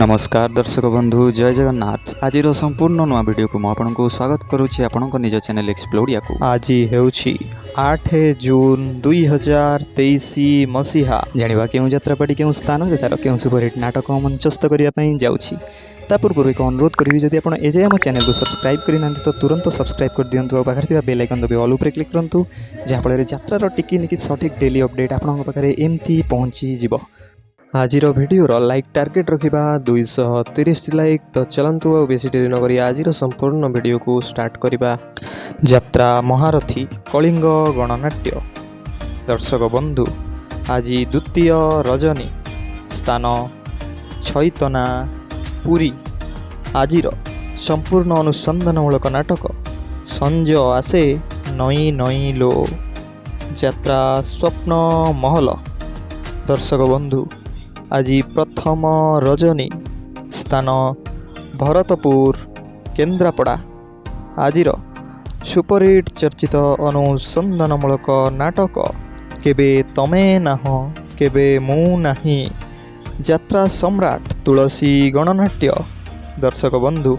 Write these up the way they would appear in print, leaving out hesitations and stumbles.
ନମସ୍କାର ଦର୍ଶକ ବନ୍ଧୁ, ଜୟ ଜଗନ୍ନାଥ। ଆଜିର ସମ୍ପୂର୍ଣ୍ଣ ନୂଆ ଭିଡ଼ିଓକୁ ମୁଁ ଆପଣଙ୍କୁ ସ୍ୱାଗତ କରୁଛି ଆପଣଙ୍କ ନିଜ ଚ୍ୟାନେଲ୍ ଏକ୍ସପ୍ଲୋରିଆକୁ। ଆଜି ହେଉଛି 8 ଜୁନ୍ 2023 ମସିହା। ଜାଣିବା କେଉଁ ଯାତ୍ରାପାଟି କେଉଁ ସ୍ଥାନରେ ତା'ର କେଉଁ ସୁପରହିଟ୍ ନାଟକ ମଞ୍ଚସ୍ଥ କରିବା ପାଇଁ ଯାଉଛି। ତା ପୂର୍ବରୁ ଏକ ଅନୁରୋଧ କରିବି, ଯଦି ଆପଣ ଏଯାଏଁ ଆମ ଚ୍ୟାନେଲକୁ ସବସ୍କ୍ରାଇବ୍ କରିନାହାନ୍ତି ତ ତୁରନ୍ତ ସବସ୍କ୍ରାଇବ୍ କରିଦିଅନ୍ତୁ ଆଉ ପାଖରେ ଥିବା ବେଲ୍ ଆଇକନ୍ ଦବାଇ ଅଲ୍ ଉପରେ କ୍ଲିକ୍ କରନ୍ତୁ, ଯାହାଫଳରେ ଯାତ୍ରାର ଟିକି ନିକି ସଠିକ୍ ଡେଲି ଅପଡ଼େଟ୍ ଆପଣଙ୍କ ପାଖରେ ଏମିତି ପହଞ୍ଚିଯିବ। ଆଜିର ଭିଡ଼ିଓର ଲାଇକ୍ ଟାର୍ଗେଟ୍ ରଖିବା 230ଟି ଲାଇକ୍। ତ ଚାଲନ୍ତୁ, ଆଉ ବେଶୀ ଡେରି ନକରି ଆଜିର ସମ୍ପୂର୍ଣ୍ଣ ଭିଡ଼ିଓକୁ ଷ୍ଟାର୍ଟ କରିବା। ଯାତ୍ରା ମହାରଥୀ କଳିଙ୍ଗ ଗଣନାଟ୍ୟ। ଦର୍ଶକ ବନ୍ଧୁ, ଆଜି ଦ୍ୱିତୀୟ ରଜନୀ, ସ୍ଥାନ ଛଇତନା, ପୁରୀ। ଆଜିର ସମ୍ପୂର୍ଣ୍ଣ ଅନୁସନ୍ଧାନମୂଳକ ନାଟକ ସଞ୍ଜ ଆସେ ନଇଁ ନଇଁ ଲୋ, ଯାତ୍ରା ସ୍ୱପ୍ନ ମହଲ। ଦର୍ଶକ ବନ୍ଧୁ, ଆଜି ପ୍ରଥମ ରଜନୀ, ସ୍ଥାନ ଭରତପୁର, କେନ୍ଦ୍ରାପଡ଼ା। ଆଜିର ସୁପରହିଟ୍ ଚର୍ଚ୍ଚିତ ଅନୁସନ୍ଧାନମୂଳକ ନାଟକ କେବେ ତମେ ନାହଁ କେବେ ମୁଁ ନାହିଁ, ଯାତ୍ରା ସମ୍ରାଟ ତୁଳସୀ ଗଣନାଟ୍ୟ। ଦର୍ଶକ ବନ୍ଧୁ,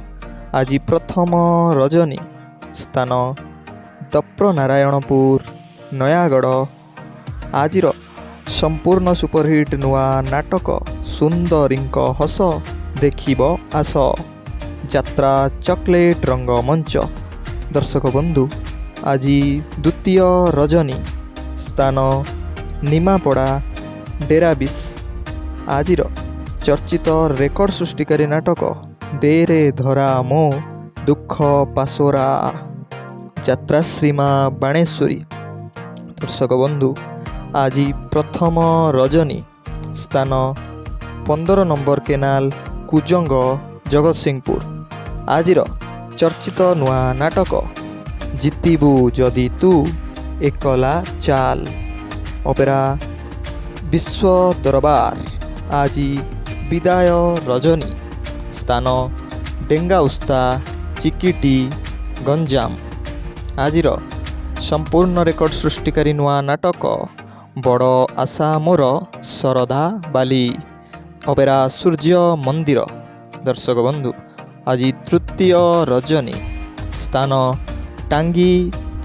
ଆଜି ପ୍ରଥମ ରଜନୀ, ସ୍ଥାନ ଦପ୍ରନାରାୟଣପୁର, ନୟାଗଡ଼। ଆଜିର ସମ୍ପୂର୍ଣ୍ଣ ସୁପରହିଟ୍ ନୂଆ ନାଟକ ସୁନ୍ଦରୀଙ୍କ ହସ ଦେଖିବ ଆସ, ଯାତ୍ରା ଚକୋଲେଟ୍ ରଙ୍ଗମଞ୍ଚ। ଦର୍ଶକ ବନ୍ଧୁ, ଆଜି ଦ୍ୱିତୀୟ ରଜନୀ, ସ୍ଥାନ ନିମାପଡ଼ା, ଡେରାବିଶ। ଆଜିର ଚର୍ଚ୍ଚିତ ରେକର୍ଡ଼ ସୃଷ୍ଟିକାରୀ ନାଟକ ଦେରେ ଧରା ମୋ ଦୁଃଖ ପାସୋରା, ଯାତ୍ରା ଶ୍ରୀମା ବାଣେଶ୍ୱରୀ। ଦର୍ଶକ ବନ୍ଧୁ, ଆଜି ପ୍ରଥମ ରଜନୀ, ସ୍ଥାନ 15 ନମ୍ବର କେନାଲ, କୁଜଙ୍ଗ, ଜଗତସିଂହପୁର। ଆଜିର ଚର୍ଚ୍ଚିତ ନୂଆ ନାଟକ ଜିତିବୁ ଯଦି ତୁ ଏକଲା ଚାଲ, ଅପେରା ବିଶ୍ୱ ଦରବାର। ଆଜି ବିଦାୟ ରଜନୀ, ସ୍ଥାନ ଡେଙ୍ଗାଉସ୍ତା, ଚିକିଟି, ଗଞ୍ଜାମ। ଆଜିର ସମ୍ପୂର୍ଣ୍ଣ ରେକର୍ଡ଼ ସୃଷ୍ଟିକାରୀ ନୂଆ ନାଟକ ବଡ଼ ଆଶା ମୋର ଶରଧା ବାଲି, ଅପେରା ସୂର୍ଯ୍ୟ ମନ୍ଦିର। ଦର୍ଶକ ବନ୍ଧୁ, ଆଜି ତୃତୀୟ ରଜନୀ, ସ୍ଥାନ ଟାଙ୍ଗୀ,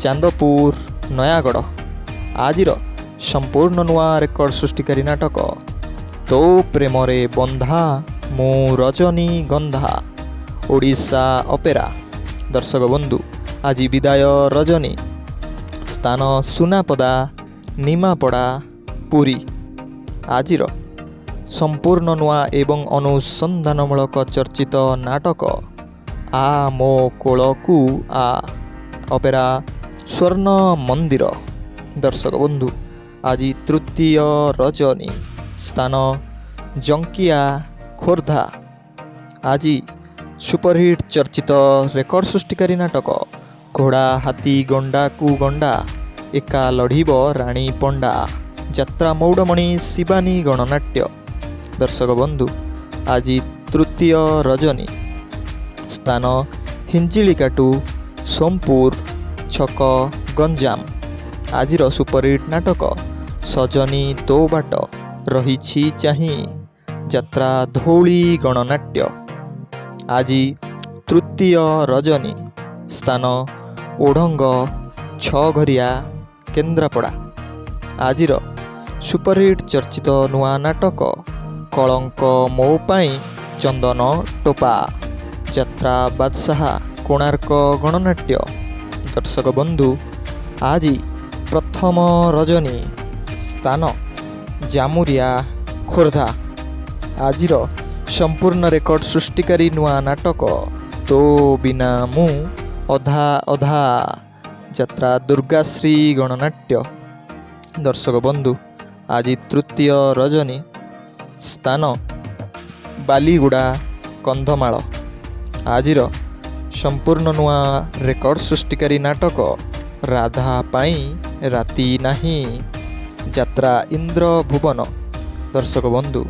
ଚାନ୍ଦପୁର, ନୟାଗଡ଼। ଆଜିର ସମ୍ପୂର୍ଣ୍ଣ ନୂଆ ରେକର୍ଡ଼ ସୃଷ୍ଟିକାରୀ ନାଟକ ତୋ ପ୍ରେମରେ ବନ୍ଧା ମୁଁ ରଜନୀଗନ୍ଧା, ଓଡ଼ିଶା ଅପେରା। ଦର୍ଶକ ବନ୍ଧୁ, ଆଜି ବିଦାୟ ରଜନୀ, ସ୍ଥାନ ସୁନାପଦା, ନିମାପଡ଼ା, ପୁରୀ। ଆଜିର ସମ୍ପୂର୍ଣ୍ଣ ନୂଆ ଏବଂ ଅନୁସନ୍ଧାନମୂଳକ ଚର୍ଚ୍ଚିତ ନାଟକ ଆ ମୋ କୋଳକୁ ଆ, ଅପେରା ସ୍ୱର୍ଣ୍ଣ ମନ୍ଦିର। ଦର୍ଶକ ବନ୍ଧୁ, ଆଜି ତୃତୀୟ ରଜନୀ, ସ୍ଥାନ ଜଙ୍କିଆ, ଖୋର୍ଦ୍ଧା। ଆଜି ସୁପରହିଟ୍ ଚର୍ଚ୍ଚିତ ରେକର୍ଡ଼ ସୃଷ୍ଟିକାରୀ ନାଟକ ଘୋଡ଼ା ହାତୀ ଗଣ୍ଡାକୁ ଗଣ୍ଡା ଏକା ଲଢ଼ିବ ରାଣୀ ପଣ୍ଡା, ଯାତ୍ରା ମୌଡ଼ମଣି ଶିବାନୀ ଗଣନାଟ୍ୟ। ଦର୍ଶକ ବନ୍ଧୁ, ଆଜି ତୃତୀୟ ରଜନୀ, ସ୍ଥାନ ହିଞ୍ଜିଳିକାଟୁ, ସୋମପୁର ଛକ, ଗଞ୍ଜାମ। ଆଜିର ସୁପରହିଟ୍ ନାଟକ ସଜନୀ ତୋ ବାଟ ରହିଛି ଚାହିଁ, ଯାତ୍ରା ଧଉଳି ଗଣନାଟ୍ୟ। ଆଜି ତୃତୀୟ ରଜନୀ, ସ୍ଥାନ ଓଢ଼ଙ୍ଗ, ଛଅଘରିଆ, କେନ୍ଦ୍ରାପଡ଼ା। ଆଜିର ସୁପରହିଟ୍ ଚର୍ଚ୍ଚିତ ନୂଆ ନାଟକ କଳଙ୍କ ମୋ ପାଇଁ ଚନ୍ଦନ ଟୋପା, ଯାତ୍ରା ବାଦଶାହା କୋଣାର୍କ ଗଣନାଟ୍ୟ। ଦର୍ଶକ ବନ୍ଧୁ, ଆଜି ପ୍ରଥମ ରଜନୀ, ସ୍ଥାନ ଜାମୁରିଆ, ଖୋର୍ଦ୍ଧା। ଆଜିର ସମ୍ପୂର୍ଣ୍ଣ ରେକର୍ଡ଼ ସୃଷ୍ଟିକାରୀ ନୂଆ ନାଟକ ତୋ ବିନା ମୁଁ ଅଧା ଅଧା, ଯାତ୍ରା ଦୁର୍ଗାଶ୍ରୀ ଗଣନାଟ୍ୟ। ଦର୍ଶକ ବନ୍ଧୁ, ଆଜି ତୃତୀୟ ରଜନୀ, ସ୍ଥାନ ବାଲିଗୁଡ଼ା, କନ୍ଧମାଳ। ଆଜିର ସମ୍ପୂର୍ଣ୍ଣ ନୂଆ ରେକର୍ଡ଼ ସୃଷ୍ଟିକାରୀ ନାଟକ ରାଧା ପାଇଁ ରାତି ନାହିଁ, ଯାତ୍ରା ଇନ୍ଦ୍ର ଭୁବନ। ଦର୍ଶକ ବନ୍ଧୁ,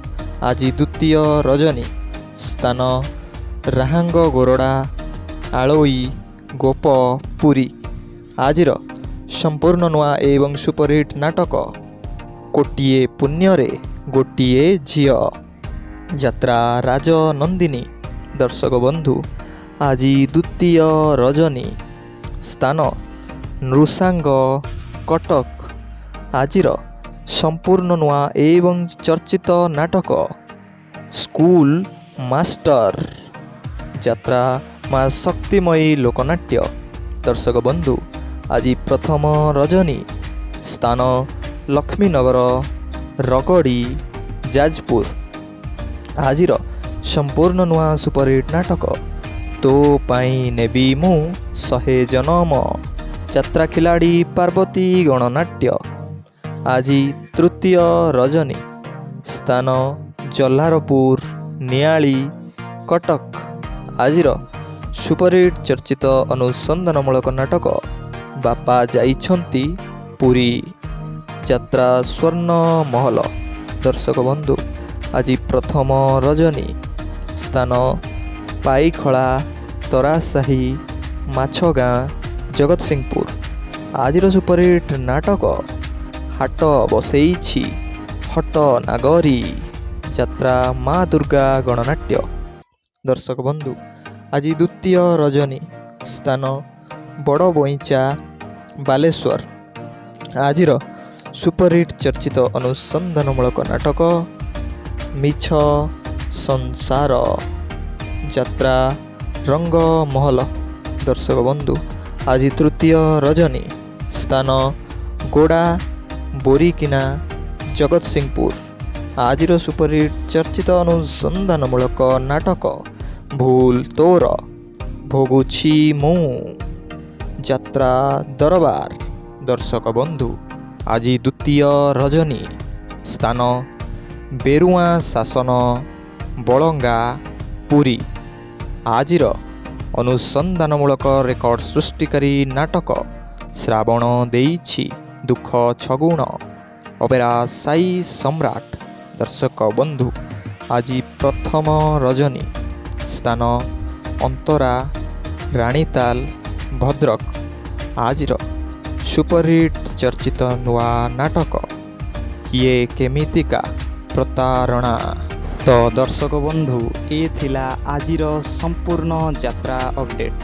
ଆଜି ଦ୍ୱିତୀୟ ରଜନୀ, ସ୍ଥାନ ରାହାଙ୍ଗ ଗୋରଡ଼ା, ଆଳୋଇ, ଗୋପ, ପୁରୀ। ଆଜିର ସମ୍ପୂର୍ଣ୍ଣ ନୂଆ ଏବଂ ସୁପରହିଟ୍ ନାଟକ କୋଟିଏ ପୁଣ୍ୟରେ ଗୋଟିଏ ଝିଅ। ଯାତ୍ରା ରାଜନନ୍ଦିନୀ। ଦର୍ଶକ ବନ୍ଧୁ, ଆଜି ଦ୍ୱିତୀୟ ରଜନୀ, ସ୍ଥାନ ନୃସାଙ୍ଗ, କଟକ। ଆଜିର ସମ୍ପୂର୍ଣ୍ଣ ନୂଆ ଏବଂ ଚର୍ଚ୍ଚିତ ନାଟକ ସ୍କୁଲ ମାଷ୍ଟର। ଯାତ୍ରା ମା ଶକ୍ତିମୟୀ ଲୋକନାଟ୍ୟ। ଦର୍ଶକ ବନ୍ଧୁ, ଆଜି ପ୍ରଥମ ରଜନୀ, ସ୍ଥାନ ଲକ୍ଷ୍ମୀନଗର, ରଗଡ଼ି, ଯାଜପୁର। ଆଜିର ସମ୍ପୂର୍ଣ୍ଣ ନୂଆ ସୁପରହିଟ୍ ନାଟକ ତୋ ପାଇଁ ନେବି ମୁଁ 100 ଜନମ। ଯାତ୍ରା ଖିଲାଡ଼ି ପାର୍ବତୀ ଗଣନାଟ୍ୟ। ଆଜି ତୃତୀୟ ରଜନୀ, ସ୍ଥାନ ଜହ୍ଲାରପୁର, ନିଆଳି, କଟକ। ଆଜିର ସୁପରହିଟ୍ ଚର୍ଚ୍ଚିତ ଅନୁସନ୍ଧାନମୂଳକ ନାଟକ ବାପା ଯାଇଛନ୍ତି ପୁରୀ। ଯାତ୍ରା ସ୍ୱର୍ଣ୍ଣ ମହଲ। ଦର୍ଶକ ବନ୍ଧୁ, ଆଜି ପ୍ରଥମ ରଜନୀ, ସ୍ଥାନ ପାଇଖଳା, ତରାସାହି, ମାଛଗାଁ, ଜଗତସିଂହପୁର। ଆଜିର ସୁପରହିଟ୍ ନାଟକ ହାଟ ବସେଇଛି ହଟ ନାଗରୀ। ଯାତ୍ରା ମା ଦୁର୍ଗା ଗଣନାଟ୍ୟ। ଦର୍ଶକ ବନ୍ଧୁ, ଆଜି ଦ୍ୱିତୀୟ ରଜନୀ, ସ୍ଥାନ ବଡ଼ ବଇଁଚା, ବାଲେଶ୍ୱର। ଆଜିର ସୁପରହିଟ୍ ଚର୍ଚ୍ଚିତ ଅନୁସନ୍ଧାନମୂଳକ ନାଟକ ମିଛ ସଂସାର। ଯାତ୍ରା ରଙ୍ଗମହଲ। ଦର୍ଶକ ବନ୍ଧୁ, ଆଜି ତୃତୀୟ ରଜନୀ, ସ୍ଥାନ ଗୋଡ଼ା ବୋରିକିନା, ଜଗତସିଂହପୁର। ଆଜିର ସୁପରହିଟ୍ ଚର୍ଚ୍ଚିତ ଅନୁସନ୍ଧାନମୂଳକ ନାଟକ ଭୁଲ ତୋର ଭୋଗୁଛି ମୁଁ। ଯାତ୍ରା ଦରବାର। ଦର୍ଶକ ବନ୍ଧୁ, ଆଜି ଦ୍ୱିତୀୟ ରଜନୀ, ସ୍ଥାନ ବେରୁଆଁ ଶାସନ, ବଳଙ୍ଗା, ପୁରୀ। ଆଜିର ଅନୁସନ୍ଧାନମୂଳକ ରେକର୍ଡ଼ ସୃଷ୍ଟିକାରୀ ନାଟକ ଶ୍ରାବଣ ଦେଇଛି ଦୁଃଖ ଛଗୁଣ। ଅପେରା ସାଇ ସମ୍ରାଟ। ଦର୍ଶକ ବନ୍ଧୁ, ଆଜି ପ୍ରଥମ ରଜନୀ, ସ୍ଥାନ ଅନ୍ତରା, ରାଣୀତାଲ, ଭଦ୍ରକ। ଆଜିର ସୁପରହିଟ୍ ଚର୍ଚ୍ଚିତ ନୂଆ ନାଟକ ଇଏ କେମିତିକା ପ୍ରତାରଣା। ତ ଦର୍ଶକ ବନ୍ଧୁ, ଏ ଥିଲା ଆଜିର ସମ୍ପୂର୍ଣ୍ଣ ଯାତ୍ରା ଅପଡ଼େଟ୍।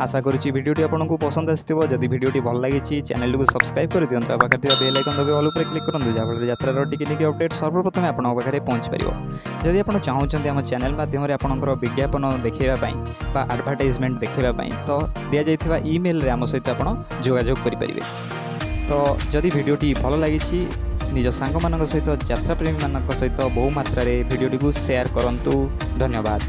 ଆଶା କରୁଛି ଭିଡ଼ିଓଟି ଆପଣଙ୍କୁ ପସନ୍ଦ ଆସିଥିବ। ଯଦି ଭିଡ଼ିଓଟି ଭଲ ଲାଗିଛି, ଚ୍ୟାନେଲଟିକୁ ସବସ୍କ୍ରାଇବ୍ କରିଦିଅନ୍ତୁ ଆଉ ପାଖରେ ଥିବା ବେଲ୍ ଆଇକନ୍ ଦବାଇ ଅଲ୍ ଉପରେ କ୍ଲିକ୍ କରନ୍ତୁ, ଯାହାଫଳରେ ଯାତ୍ରାର ଟିକେ ଟିକେ ଅପଡ଼େଟ୍ ସର୍ବପ୍ରଥମେ ଆପଣଙ୍କ ପାଖରେ ପହଞ୍ଚିପାରିବ। ଯଦି ଆପଣ ଚାହୁଁଛନ୍ତି ଆମ ଚ୍ୟାନେଲ ମାଧ୍ୟମରେ ଆପଣଙ୍କର ବିଜ୍ଞାପନ ଦେଖାଇବା ପାଇଁ ବା ଆଡ଼ଭର୍ଟାଇଜମେଣ୍ଟ ଦେଖାଇବା ପାଇଁ, ତ ଦିଆଯାଇଥିବା ଇମେଲରେ ଆମ ସହିତ ଆପଣ ଯୋଗାଯୋଗ କରିପାରିବେ। ତ ଯଦି ଭିଡ଼ିଓଟି ଭଲ ଲାଗିଛି, ନିଜ ସାଙ୍ଗମାନଙ୍କ ସହିତ, ଯାତ୍ରାପ୍ରେମୀମାନଙ୍କ ସହିତ ବହୁ ମାତ୍ରାରେ ଭିଡ଼ିଓଟିକୁ ସେୟାର କରନ୍ତୁ। ଧନ୍ୟବାଦ।